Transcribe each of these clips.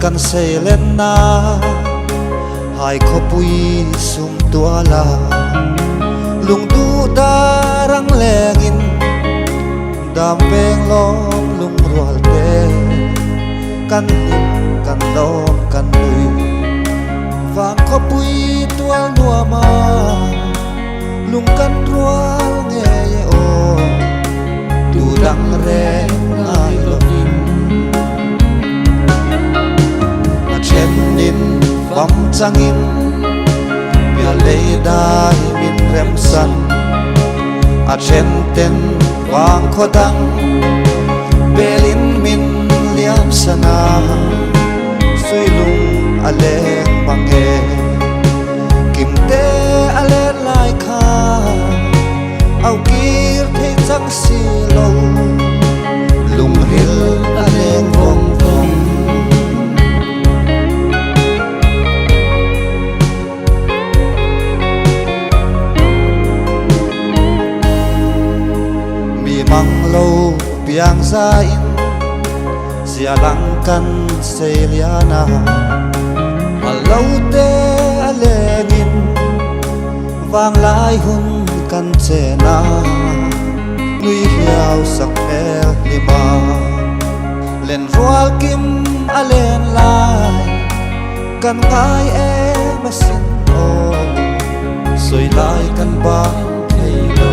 kan seilenna Hai khawpui sum tuala Lungduh dar ang lengin Dam veng lawm lungrual te Kan hlim kan lawm kan nui Vang khawpui tual nuama Lung kan rual ngei e aw Tu dang reng ngai lovin A thenin fam changin Pial lei dai min remsan A then ten vang khaw dang Belin min liam san a Sui lung a leng mang e Kim te a len lai kha Au kir thei chang si lo Lungril a leng vawng vawng. Mi mang lo piang za in Zia lang kan sei lian a Hal lo te a leng in Vang lai hun kan chen a Nui hiau sak hmel hlim a Len rual kim a len lai Kan ngai em asin aw Sawi lai kan bang thei lo.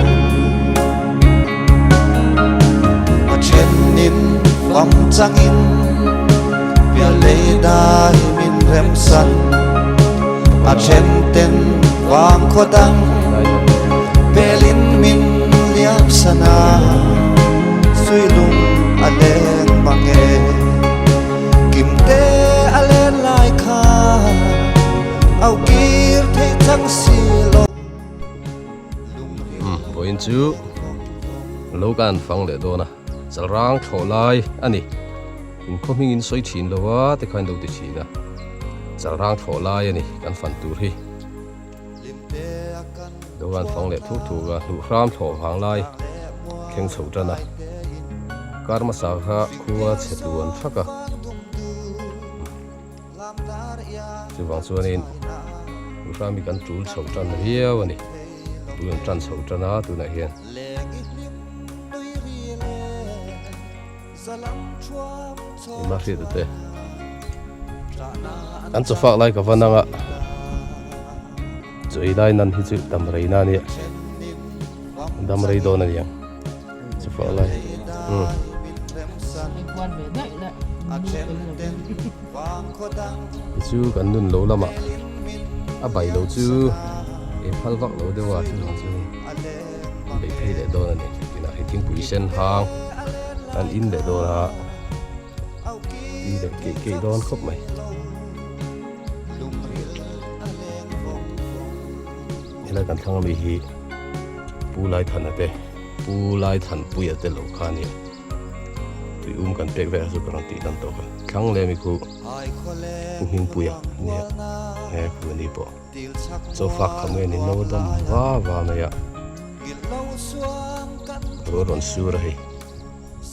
A thenin fam changin Pial lei dai min remsan A then ten vang khaw dang Pelin min liam san a Sui lung a leng mang e Kim te a len lai kha Au kir thei chang si lo. Umm vawiin chu lo kan fang leh dawn a chalrang thlawh lai a ni inkhawm hming in sawi thin lo a tikhan lo ti thin a chalrang thlawh lai a ni kan fan tur hi lo kan fang leh thuk thuk a hnuh hram thlawh vang lai thleng chho tan a kar hmasa kha khua chhe tluan thak a. Chuvang chuanin Ruhrami kan tul chho tan viau a ni. Tul an tan chho tan a tunah hian. Ema hriat te. An chawfak lai ka van anga. Chawi lai nan hi chu dam rei na nia. Dam rei dawn a niang. Chawfak lai. Um. Chu kan nun lo lamah a bai lo chu eng phal vak lo deuh a chuvang chu bei phei leh dawn a ni tinah hei thingpui sen hang an in leh dawn a tui leh keih keih dawn khawp mai. Helai kan thlang ami hi Pu Laithana te Pu Laithanpuia te lo kha a nia. Tui um kan pek vel chu ka rawn tih dan tawh kha. Thlang leh mi khu Pu Hmingpuia nia he khu a ni pawh. Chaw fak kha nge ni no dam va va mai a. Ruah rawn sur a hei.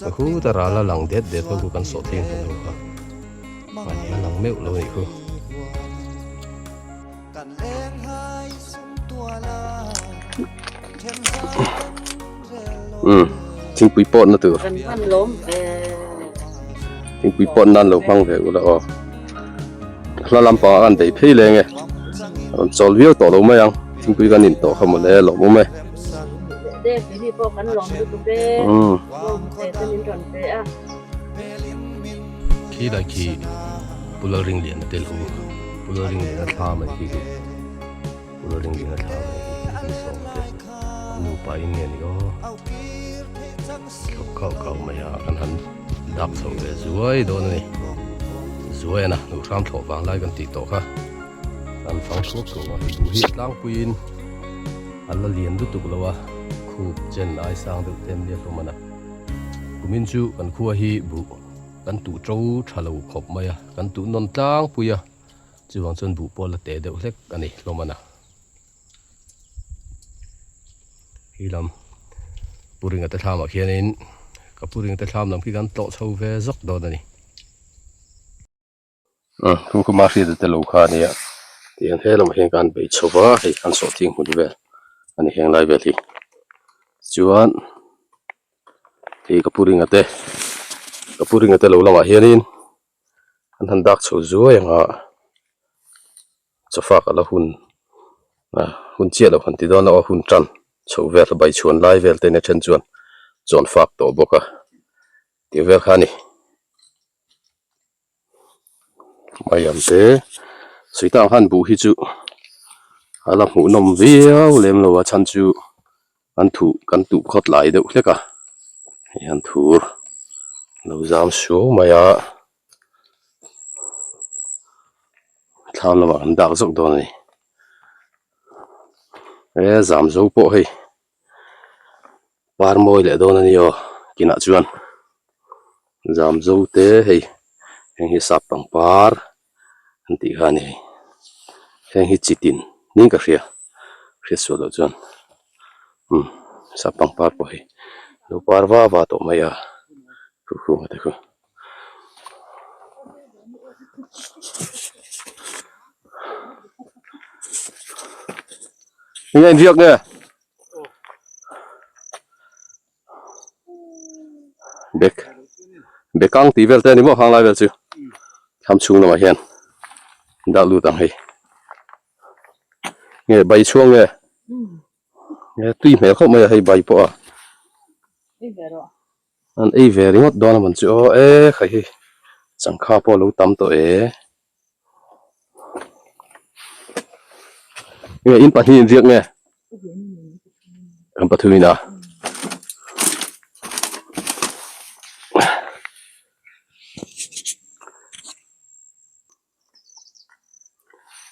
Ka khu ta ral a lang det det ho khu kan sawh thing kan ho kha. Mahni a lang meuh lo nih khu. Umm thingpui pawt na tur thingpui pawt nan lo hmang ve ula aw hla lampang ah khan bei phei leng e rawn chawl viau tawh lo mai ang thingpui kan in tawh kha mawle lawm awm e umm khi lai khi Pu Lalringliana te lo Pu Lalringliana thla mai khi khi Pu Lalringliana thla mai khi khi sawm te an nupa in nge ni aw thlawp khauh khauh mai a kan han dak chho ve zuai dawn a ni zuai a na hnuh hram thlawh vang lai kan tih tawh kha an fang thuak thuak a hei buh hi tlangpuiin a la lian lutuk lo a khup chen ai sang deuh te an nia hlawm a na kumin chu kan khua hi buh Kan tuh to tha lo khawp mai a, kan tuh nawn tlangpui a, chuvang chuan buh pawh la teh deuh hlek a ni hlawm a na. Hi lam Pu Ringa te thlamah khianin ka Pu Ringa te thlam lam khi kan tlawh chho ve zawk dawn a ni. Umm khu khu mahriat te lo kha a nia tihian he lamah hian ka han bei chho va hei an sawhthing hmun vel a ni heng lai vel hi chuan hei ka pu ringa te ka pu ringa te lo lamah hianin an han dak chho zuai ang a chawfak a la hun ah hun chiah lo han ti dawn a aw hun tan chho vel a baichhuan lai vel te nia then chuan chawn fak tawh bawk a tih vel kha a ni. Mai ang te suitang han buh hi chu a la hmuh nawm viau lem lo a chhan chu an thuh kan tuh khawt lai deuh hlek a hei han thur lo zam suau mai a thlam lamah kan dak zawk dawn a ni he zam zo pawh hei par mawi leh dawn a ni aw kinah chuan. Zamzo te hei heng hi sap pangpar an tih kha a ni heng hi chitin niin ka hria hriat sual loh chuan umm sap pangpar pawh hi lo par va va tawh mai a khuhkhum te khu. Enge inriak nge? Bek bekang tih vel te a ni maw hang lai vel chu thlam chhung lamah hian dah lut ang hei nge bai chhuang nge nge tui hmel khawp mai a hei bai pawh a an ei ve ringawt dawn a man chu aw e khai hei changkha pawh a lo tam tawh e nge in pahnih in riak nge an pathum in a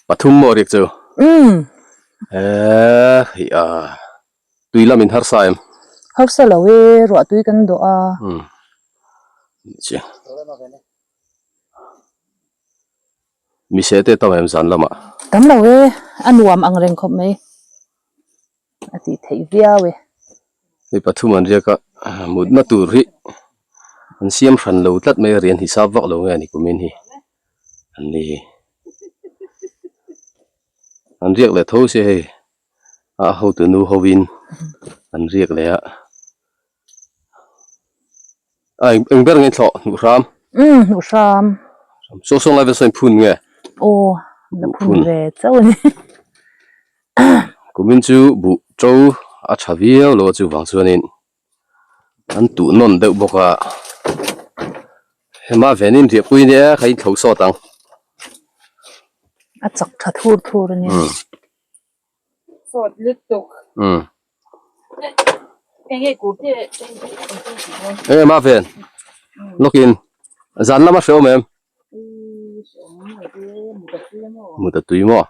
pathum maw riak chu umm eh hei a tui lam in harsa em harsa lo e ruah tui kan dawh a umm chiang Mise te tam em zan lamah. Tam lo e, a nuam ang reng khawp mai. A tih theih viau e. Hei pathum an riak a, mutna tur hi an siam hran lo tlat mai a, rian hisap vak lo nge a ni kumin hi an ni. An riak leh tho se hei a hotu nu hovin an riak leh a. A eng ber nge thlawh hnuh hram? Umm hnuh hram. Saw saw lai vel saw in phun nge? Aw la phun ve chauh a ni. Kumin chu buh to a tha viau lo a chuvang chuanin an tuh nawn deuh bawk a. Hema venin riahpui nia kha in thlo sawt ang. A chak tha thur thur a nia. Sawt lutuk. Umm. Eng nge kur te Eng nge ma ven? Lawkin zan lama hre awm em? Mut a tui maw?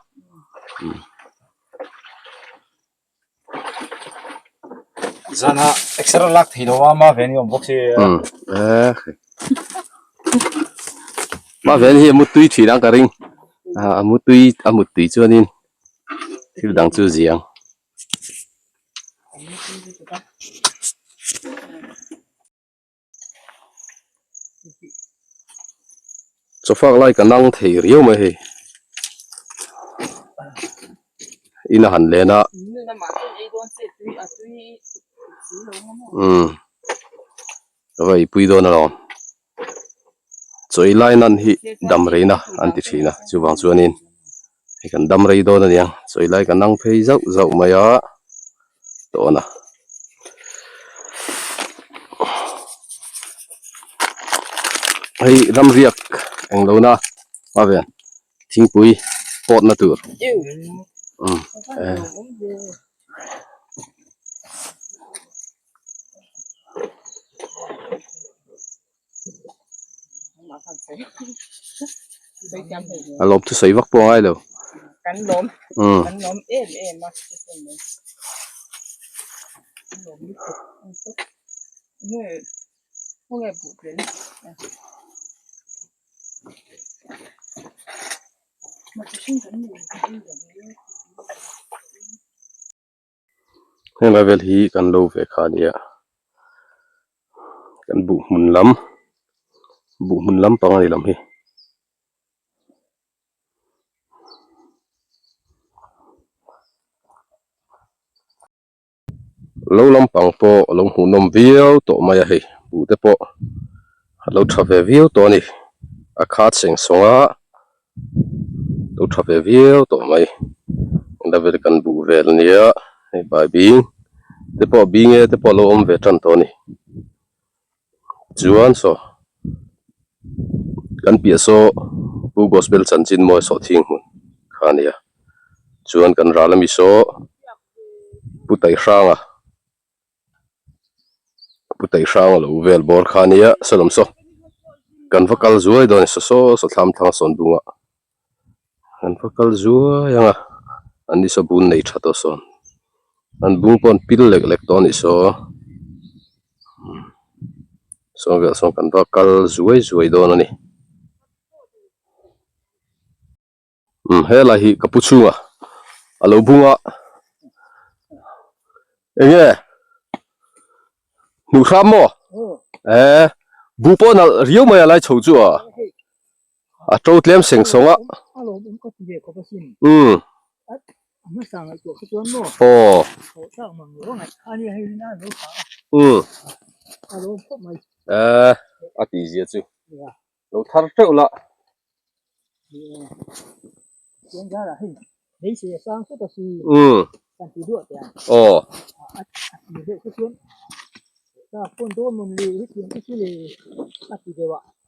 Zan ah exer lak thei lo a ma ven hi awm bawk si. Umm. Ma ven hi a mutui thin ang ka ring. A mutui a muttui chuanin thil dang chu ziang. Chawfak lai ka nang thei riau mai hei in a han len a umm ka va eipui dawn alawm chawi lai nan hi dam reina an ti thin a chuvang chuanin Hei kan dam rei dawn a nia chawi lai kan ang phei zauh zauh mai a tawn a. Hei ramriak eng lo na a ven thingpui pawt na tur umm eh. A lawm thusawi vak pawh a ngai lo. Kan lawm. Umm. Kan lawm em em a. Lawm lutuk. Nge nge buh tel. Heng lai vel hi kan lo ve kha a nia kan buh hmun lam buh hmun lampang a ni lam hi. Lo lampang pawh a lo hmuhnawm viau tawh mai a hei buh te pawh a lo tha ve viau tawh a ni a khat seng sawng a lo tha ve viau tawh mai la vel kan buh vel a nia hei baibing te pawh bing e te pawh a lo awm ve tan tawh a ni chuan saw kan piah saw Pu Gospel chanchin mawi sawhthing hmun kha a nia chuan kan ral ami saw. Pu Taihranga Pu Taihranga lo vel bawr kha ania saw saw kan va kal zuai dawn a ni saw saw saw thlam thlang sawn bunga kan va kal zuai ang a an ni saw bun nei tha tawh sawn an bung pawh an pil lek lek tawh a nih saw sawn velah sawn kan va kal zuai zuai dawn a ni. Umm helai hi ka pu chhunga a lo bung a enge hmuh hram maw eh bu pawh nalh riau mai a lai chho chu a a to tlem seng sawng a umm aw umm eh a tih zia chu. Lo thar teuh la. Umm. Aw.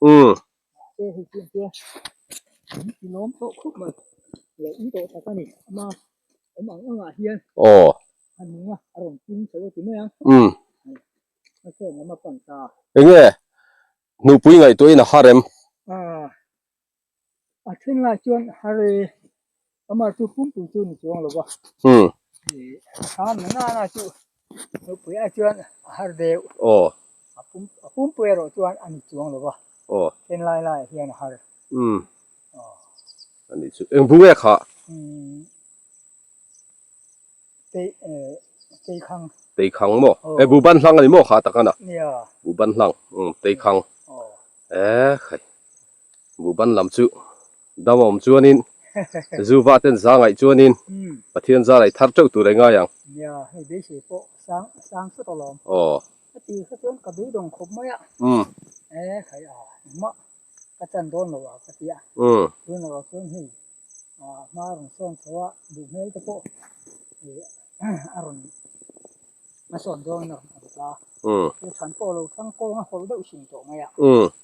Umm. Aw. Umm. Enge Nupui ngaihtuahin a har em? A then lai chuan har e, amah chu pumpui chu ni chuang lo va. A na na na chu nupui ah chuan a har deuh. Aw. A pumpui erawh chuan a ni chuang lo va. Aw. Then lai lai hian a har. A nih chu. Eng bu nge khah? Teikhang. Teikhang maw? E bu ban hlang a ni maw kha tak a na? Nia. Bu ban hlang. Umm teikhang. E khai. Bu ban lam chu dam a awm chuanin zu va ten za ngaih chuanin Pathian za laih thar teuh tur e ngai ang. Nia, hei beisei pawh sang sang sawt alawm. Aw. A ti kha chuan ka beidawng khawp mai a. Umm. E khai a, engmah ka chan dawn lo a ka ti a. Umm. Tunah chuan hei hma a rawn sawn chho a, duh hmel te pawh a rawn a sawn dawn a rawn awm ta. Chu chhan pawh lo thlang kawng a hawlh deuh hrim tawh mai a,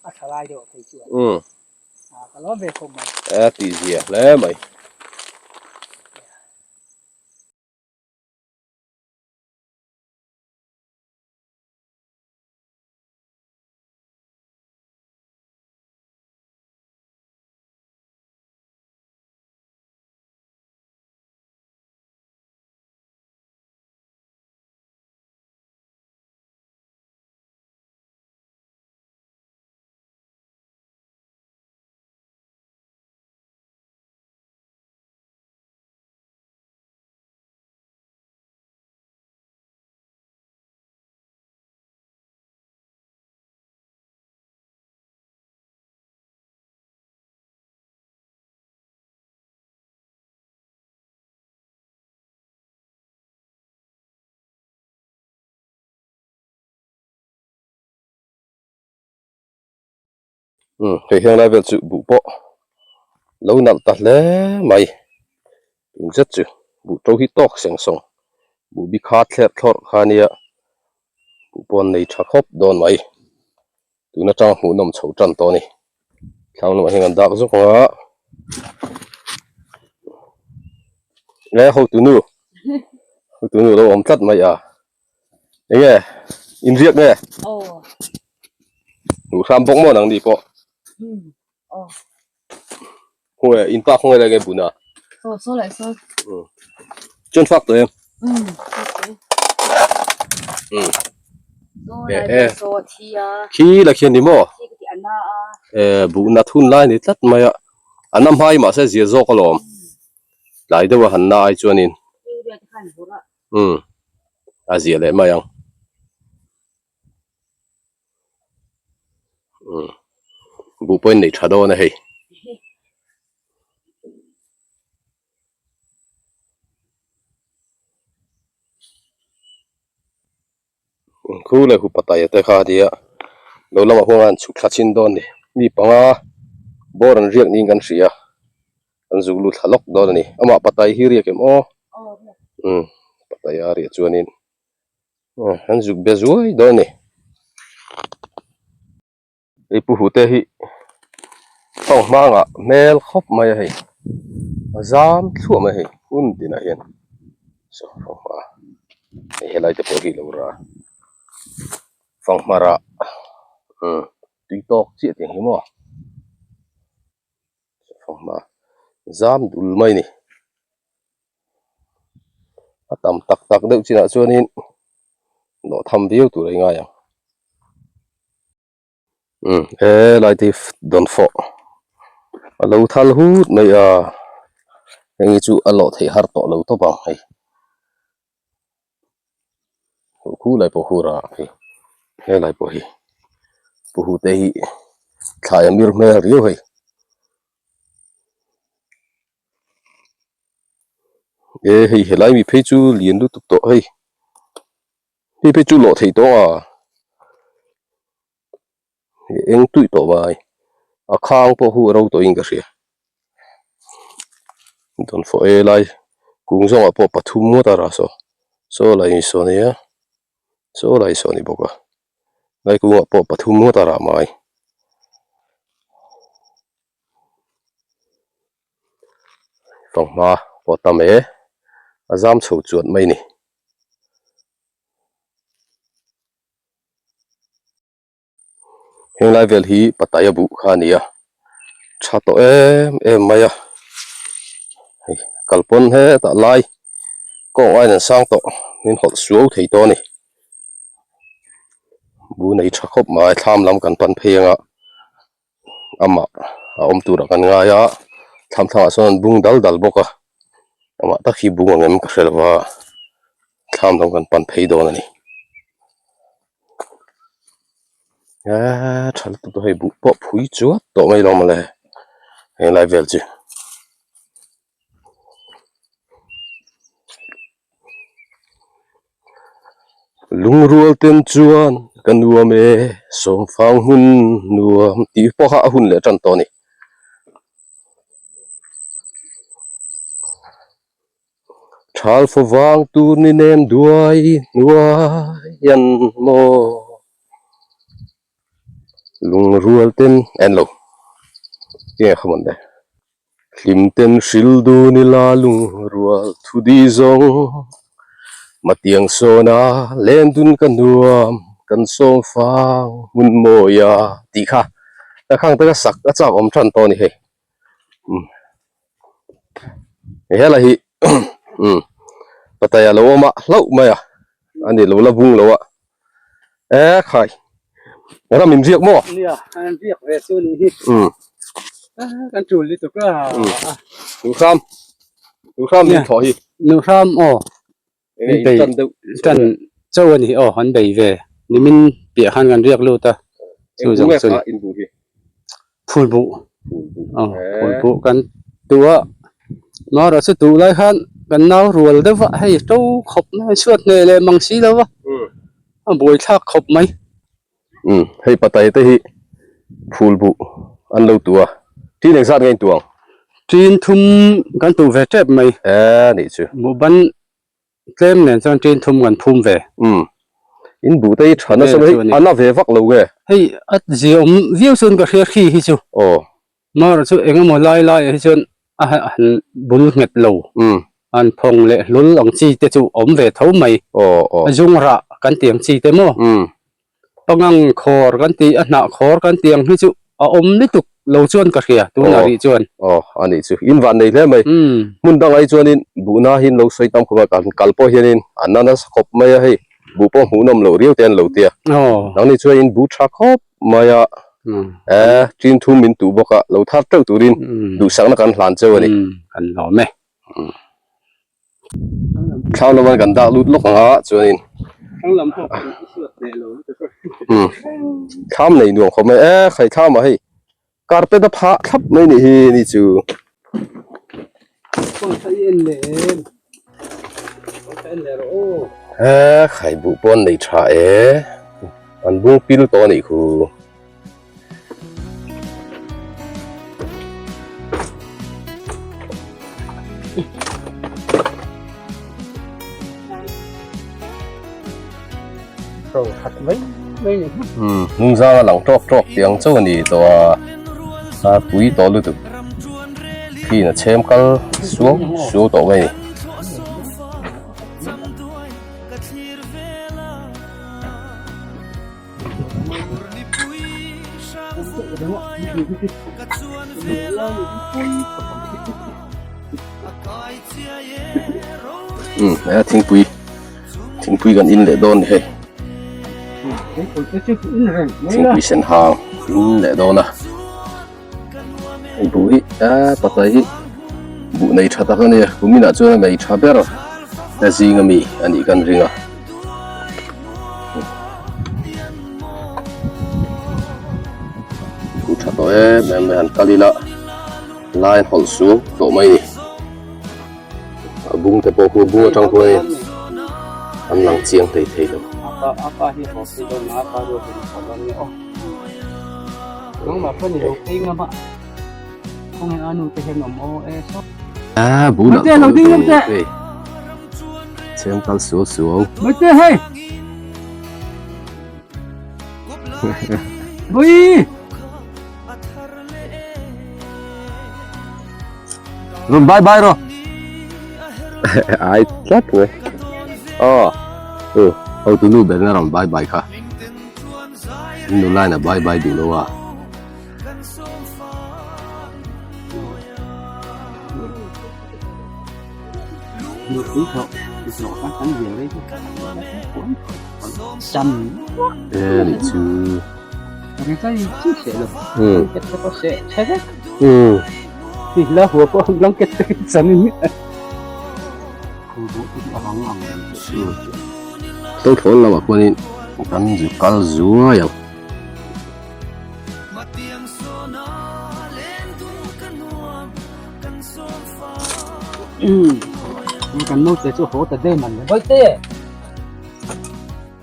a tha lai deuh phei chuan ka lawm ve khawp mai. A tih zia hle mai. Umm hei hian lai vel chu buh pawh lo nalh ta hle mai tun zet chu buh to hi tawk seng sawng buh bi kha thler thlawrh kha ania buh pawh an nei tha khawp dawn mai. Tun atanga hmuhnawm chho tan tawh a ni. Thlang lamah hian kan dak zawk ang a. E hotunu hotunu lo awm tlat mai a. Enge inriak nge? Hmuh hram bawk maw nang ni pawh? Khawnge in pa khawnge lai nge bun a? Chuan fak tawh em? Khi la khian ni maw? Buhna thun lai ni tlat mai a, a na hmai mahse zir zawk alawm. Tlai deuh a han na ai chuanin a zia leh mai ang. Buh pawhin nei tha dawn a hei. Khu leh hu pataia te kha a nia lo lamah huan an chhuk thla chin dawn a ni mi panga bawr an riak niin kan hria an zuk lut thla lawk dawn a ni amah patai hi riak em aw umm pataia a riah chuanin an zuk be zuai dawn a ni. Hei pu hu te hi tawng hmangah hmel khawp mai a hei a zam thluah mai a hei hun tinah hian saw fanghma hei helai te pawh hi lo ra fanghma rah umm tui tawk chiah tih ang hi maw fanghma zam dul mai a ni a tam tak tak deuh chinah chuanin nawh tham viau tur a ingai ang umm he lai te hi dawnfawh a lo thal hut mai a heng hi chu a lawh theih har tawh lo tawp ang hei khu lai pawh khu rah hei helai pawh hi pu hu te hi thlai a mir hmel riau hei. E hei helai mi phei chu lian lutuk tawh hei hei phei chu lawh theih tawh a eng tuih tawh mai a khang pawh hu a ro tawhin ka hria dawnfawh e lai kung zawngah pawh pathum ngawt a rah saw saw lai mi saw nia saw lai saw a ni bawk a lai kungah pawh pathum ngawt a rah mai. Fanghma pawh tam e a zam chho chuan mai ni. Heng lai vel hi Pattaya buh kha a ni a tha tawh em em mai a hei kalpawn hetah lai kawng aiin an sang tawh min hawlh suau thei tawh a ni. Bu nei tha khawp mai thlam lam kan pan phei anga. amah a awm turah kan ngai a thlam thlangah sawn an bung dal dal bawk a amah tak hi bung ang em ka hre lo va thlam lam kan pan phei dawn a ni eee tha lutuk te hei buh pawh phui chuat tawh mai lo mawle helai vel chu. Lungrual ten chuan ka nuam e, sawmfang hmun nuam tih pawh kha a hun leh tan tawh a ni. Thal fawh vang tur ni nem duai hnuai an maw. Lungrual ten en lo enge kha mawn le. Hlim ten hril dun ila lungrual thu di zawng Matiang sawna len dun ka nuam kan sawm fang hmun mawi a tih kha ka khang te ka sak a chak awm tan tawh a ni hei umm helai hi umm Pattaya lo awm a hlauh mai a a ni lo la bung lo a e khai ram in riak maw nia an riak ve chu ni hi um kan tul lutuk a nuhram nuhram min thaw hi nuhram aw enge in tan deuh tan chauh a ni aw an bei ve nimin piah khan kan riak lut a chu zawng chu in bu hi phul bu aw phul bu kan tu a marawh chu tu lai khan kan nau rual deuh a hei to khawp mai chhuat hneh leh mang si lo va a buai thlak khawp mai. Umm hei patai te hi phul buh an lo tu a tin engzat nge in tu ang? Tin thum kan tu ve tep mai. E nih chu. Buh ban Tlem nen chuan ṭin thum kan phum ve. Umm. In buh te hi tha nasa mai a na ve vak lo nge? Hei a ziaawm viau chuan ka hria khi hi chu. Aw. Mara chu eng emaw lai lai ah hi chuan a han bul nghet lo. Umm. An phawng leh hlul ang chi te chu awm ve tho mai. Aw aw. A zung rah kan tih ang chi te maw? Umm. Pangang khawr kan tih, a hnah khawr kan tih ang hi chu a awm lutuk lo chuan ka hria tunah rih chuan. Aw, a nih chu. In van nei hle mai. Hmun dangah hi chuanin buhna hi an lo sawi tam khawp a, kan kal pawh hianin an na nasa khawp mai a hei, buh pawh hmuhnawm loh riau te an lo ti a. Nangni chuan in buh tha khawp mai a, e, tin thum min tuh bawk a, lo thar teuh turin duhsakna kan hlan cheu a ni. Kan lawm e. Thlang lama kan dah lut lawk ang a chuanin umm thlam nei nuam khawp mai e khai thlam ah hei carpet a phah thlap mai nih hi ni chu. E khai buh pawh an nei tha e. An bung pil tawh a nih khu. Umm hnung zang a lang tawk tawk tiang chauh a ni tawh a, a pui tawh lutuk khi a chhem kal suau suau tawh mai a ni. Umm he thingpui thingpui kan in leh dawn hei thingpui sen hang in leh dawn a buh hi a patai hi buh nei tha tak a nia kuminah chuan a nei tha ber a zing ami a nih kan ring a. Thu tha tawh em em mai han kal ila lai hawlh suau tawh mai a ni a bung te pawh khu a bung atang khuan in an lang chiang thei thei lo. A bulah hei. Chheng kal suau suau. Mate hei. Bui. Run bye bye ro. Ai tlat mai. Oh. Ừ, ho tu nu ber na rawn bye bye kha. Nu lai na bye bye duh lo a. E nih chu Tho thawn lamah khuanin kan zu kal zuai ang. Kan naute chu haw ta daih man le. Bawihte!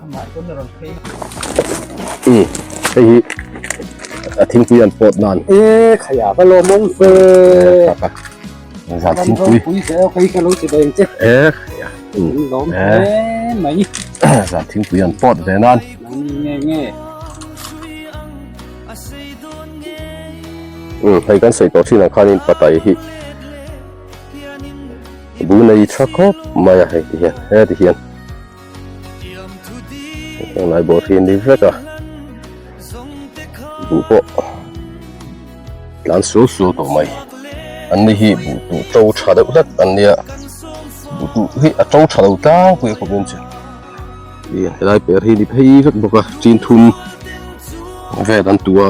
Amah chuan a rawn phei. Umm hei hi a thingpui an pawt nan. E khaya va lawmawm fe. Zan thingpui. Pui zel hei ka lo ti ve ang che. E khaya. Lawm hle mai. Zan thingpui an pawt ve nan. Nge nge. Umm hei kan sawi tawh thin ang khanin patai hi bu nei tha khawp mai a hei ti hian heti hian henglai bawr hi ni vek a buh pawh tlan suau suau tawh mai an ni hi buh tuh to tha deuh hlek an nia buh tuh hi a to tha lo tlangpui a khawpin chu. Ih helai per hi ni phei vek bawk a tin thum vel an tu a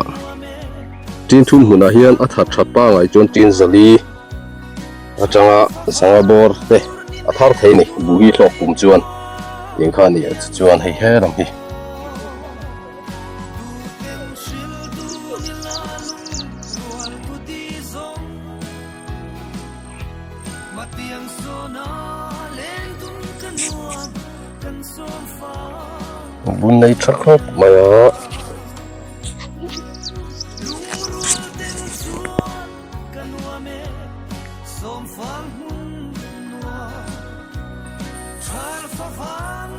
tin thum hmunah hian a that that pangai chuan tin zali atanga sangha bawr te a thar thei a ni buh hi hlawk kum chuan eng kha a ni ah chuan hei he lam hi. Bun nei tha khawp mai a.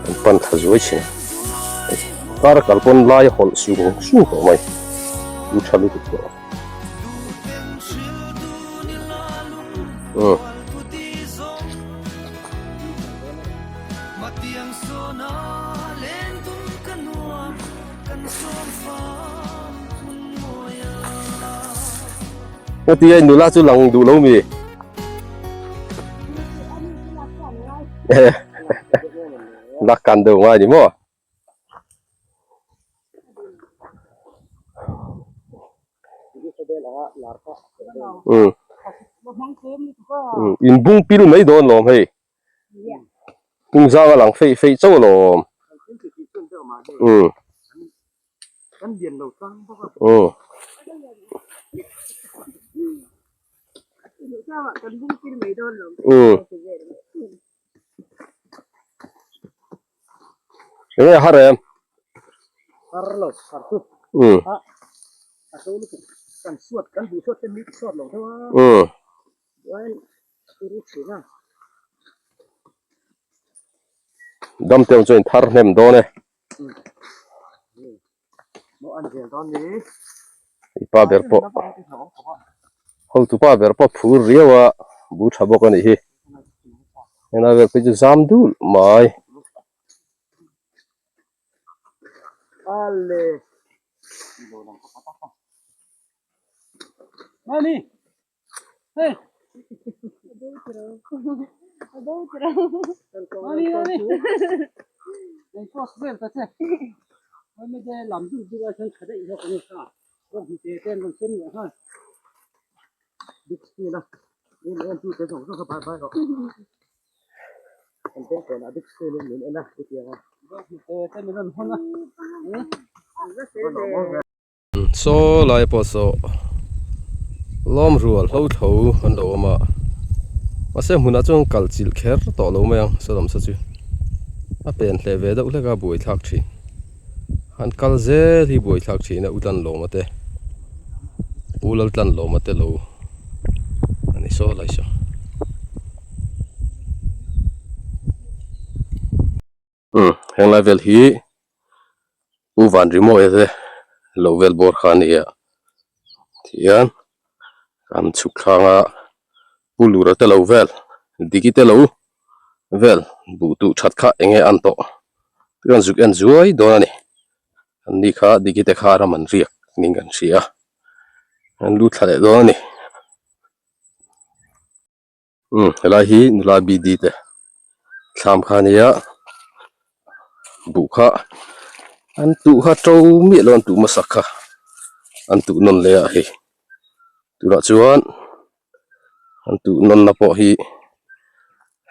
An pan thla zuai thin a. Kar kal pawn lai hawlh sung sung tawh mai. U tha lutuk tawh. Umm. Heti a nula chu lang duh lo mi? Lak kan deuh ngai ni maw? Umm in bung pil mai dawn lawm hei. Tung zang a lang feih feih chauh alawm. Umm. Umm. Umm. Enge a har em? Thar lo thar chu a a to lutuk kan suat kan buh suat te mi suat lo deuh a chuan a turu thin a. Dam te awm chuan in thar hnem dawn e. I pa ber pawh hotu pa ber pawh phur riau a bu tha bawk a nih hi helai vel phei chu zam dul mai. Saw lai pawh saw lawm rual hlo tho an lo awm a mahse hmunah chuan kal chilh kher tawh lo mai ang saw lam saw chu a pen hleh ve deuh hlek a buai thlak thin han kal zel hi buai thlak thin a u tlan lawm a te u lal tlan lawm a te lo a ni saw lai saw. Umm heng lai vel hi Pu Van Rimawia te lo vel bawr kha a ni a tihian an chhuk thlang a Pu Lura te lo vel Diki te lo vel buh tuh that kha eng nge an tawh chuan zuk en zuai dawn a ni an ni kha Diki te kha ram an riak ning kan hria a an lut thla leh dawn a ni. Umm helai hi nula BD te thlam kha a nia buh kha an tuh kha to miah lo an tuh hmasak kha an tuh nawn leh a hei tunah chuan an tuh nawn na pawh hi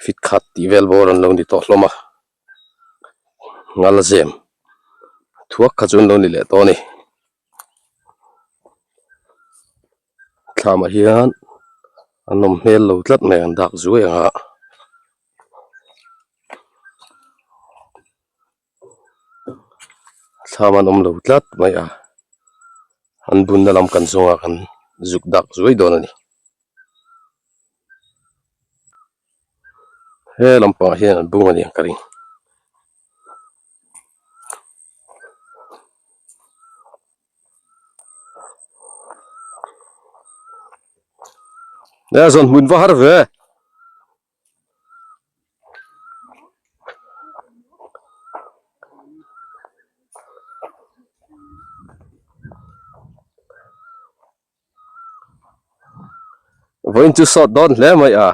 fit khat tih vel bawr an lo ni tawh hlawm a ngal zem thuak kha chu an lo ni leh tawh a ni. Thlamah hian an awm hmel lo tlat mai an dak zuai ang a thlam an awm lo tlat mai a an bunna lam kan zawng a kan zuk dak zuai dawn a ni he lampangah hian an bung a ni ang ka ring. Nge zawn hmun va har ve. Vawiin chu sawt dawn hle mai a.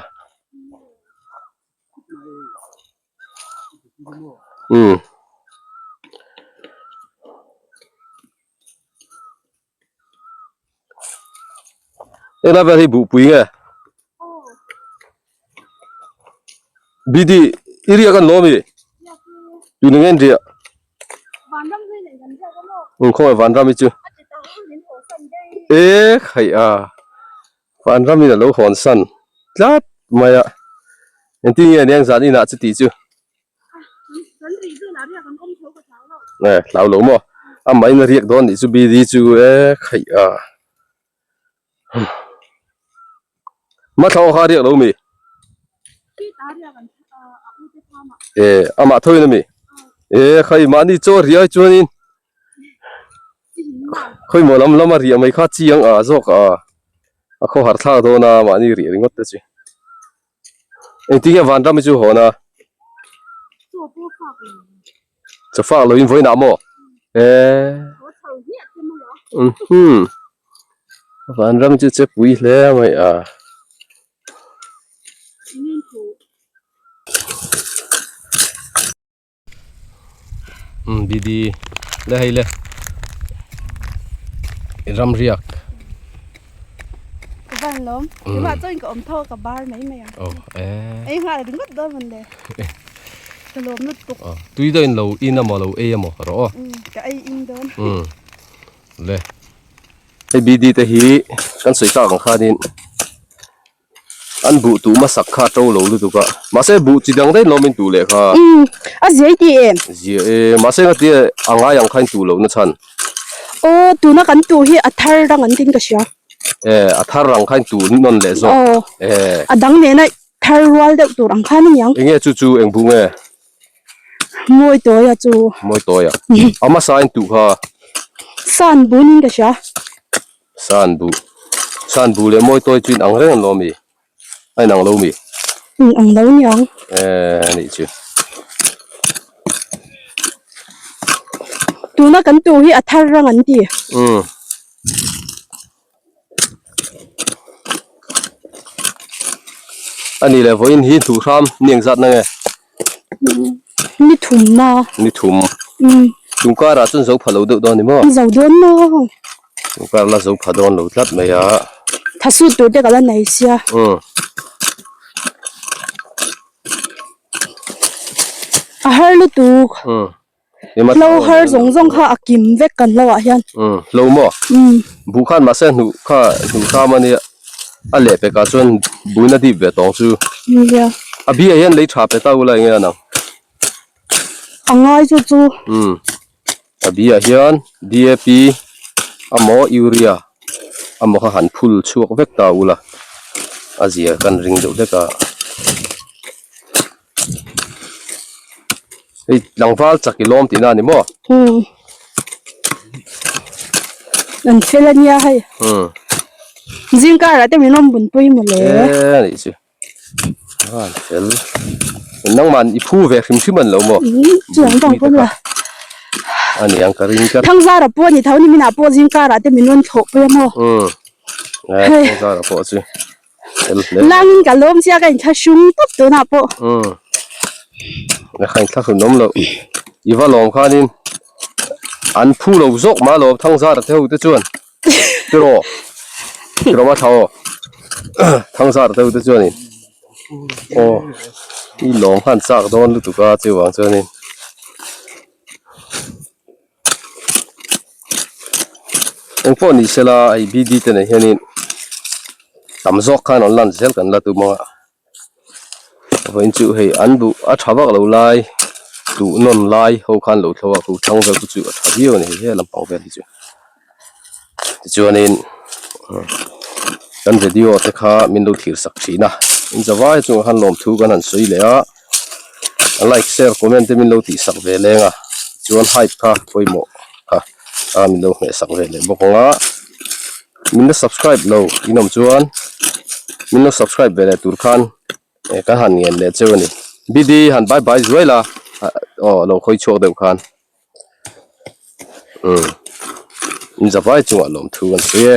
Umm. Helai vel hi buhpui nge? BD i riak an lawm i? Tun eng nge an riah? Umm khawngaih Vanram hi chu. E khaih a. Vanram in a lo hawn san tlat mai a. Engtin nge aniang zan inah chuti chu? E hlau lo maw? Amah in a riak dawn nih chu BD chu e khaih a. Hma thla kha a riak lo mi? E amah tho in a mi? E khaih mahni chaw a riai chuanin Khawimaw lam lama riah mai kha chiang a zawk a, a khawhar thlak dawn a mahni riah ringawt te chu. Engtin nge Vanram hi chu hawn a? Chaw fak lo in vawiinah maw? Eee. Umm Vanram chu che pui hle mai a. Umm Didi le hei le ram riak Ka van lawm keimah chuan ka awm tho a ka bar mai mai ang oh eh ei nghal ringawt dawn mawn le ka lawm lutuk oh tui deuh in lo in amaw lo ei amaw rawh aw ka ei in dawn umm le hei BD te hi kan sawi tak ang khanin. An buh tuh hmasak kha a to lo lutuk a, mahse buh chi dang daih lawm in tuh leh kha. Umm, a ziai tih em? Zia e, mahse nga tia a ngai ang kha in tuh loh na chhan. Aw, tuna kan tuh hi a thar rang an tin ka hria. E, a thar rang kha in tuh nawn leh zawk. Aw, E. a dang nena thar rual deuh tur ang khan a niang. Enge chu chu eng buh nge? Mawi tawia chu. Mawi tawia. A hmasa in tuh kha. San bunin ka hria. San buh. San buh leh mawi tawi chu in ang reng an lo ami? A in ang lo mi? In ang lo niang. Eh anih chu. Tuna kan tu hi a thar rang an ti. Umm. Anih leh vawiin hi hnuh hram ni engzat na nge? Ni thum na. Ni thum. Chung karah chuan zo pha lo deuh dawn ni maw? Zo dawn maw? Chung kar la zo pha dawn lo tlat mai a. Tha sut tur te ka la nei sia. A har lutuk. Hlo har zawng zawng kha a kim vek kan hlo ah hian. Umm hlo maw? Umm. Buh khan mahse hnuh kha hnuh hram a nia a leh pekah chuan buin a dip ve tawng chu. Nia. A bi ah hian lei tha pe ta ula enge a nang? A ngai chu chu. Umm a bi ah hian DAP amaw urea amaw kha han phul chhuak vek ta ula a zia kan ring deuh hlek a. Hei tlangval chak i lawm tihna a ni maw? Umm. An fel a nia hei. Umm. Zingkarah te min rawn bunpui maw le? E a nih chu. A an fel. Nangman i phu ve hrim hrim an lo maw? Umm chu ang bang pawn la. A ni ang ka ring tlat. Thangzara pawh a ni tho ni minah pawh zingkarah te min rawn thlawhpui a maw? Umm. Hei. Thangzara pawh chu. Langin ka lawm chiah ka inthla hrung tawp tunah pawh. Umm. Ka inthla hrun awm loh. I va lawm khanin an phu lo zawk mah lawm Thangzara te ho te chuan. Tiraw. Tiraw ma tha aw. Thangzara te ho te chuanin aw i lawm khan chak dawn lutuk a chuvang chuanin. Eng pawh ni sela hei BD te nen hianin tam zawk khan an lan zel kan la tum ang a vawiin chu hei an duh a tha vak lo lai duh nawn lai ho khan lo thlo a kut thang vel te chu a tha viau a ni hei he lampang vel hi chu tichuanin kan video te kha min lo thlir sak thin a in zavai chungah khan lawmthu kan han sawi leh a. Like share comment te min lo tih sak ve leng a chuan hype kha pawimawh kha a min lo hmeh sak ve leh bawk ang a min la subscribe lo in awm chuan min lo subscribe ve leh tur khan eh ka han ngen leh cheu a ni bd han bye bye zuai la aw lo khawi chhuak deuh khan umm in zavai chungah lawmthu kan sawi e.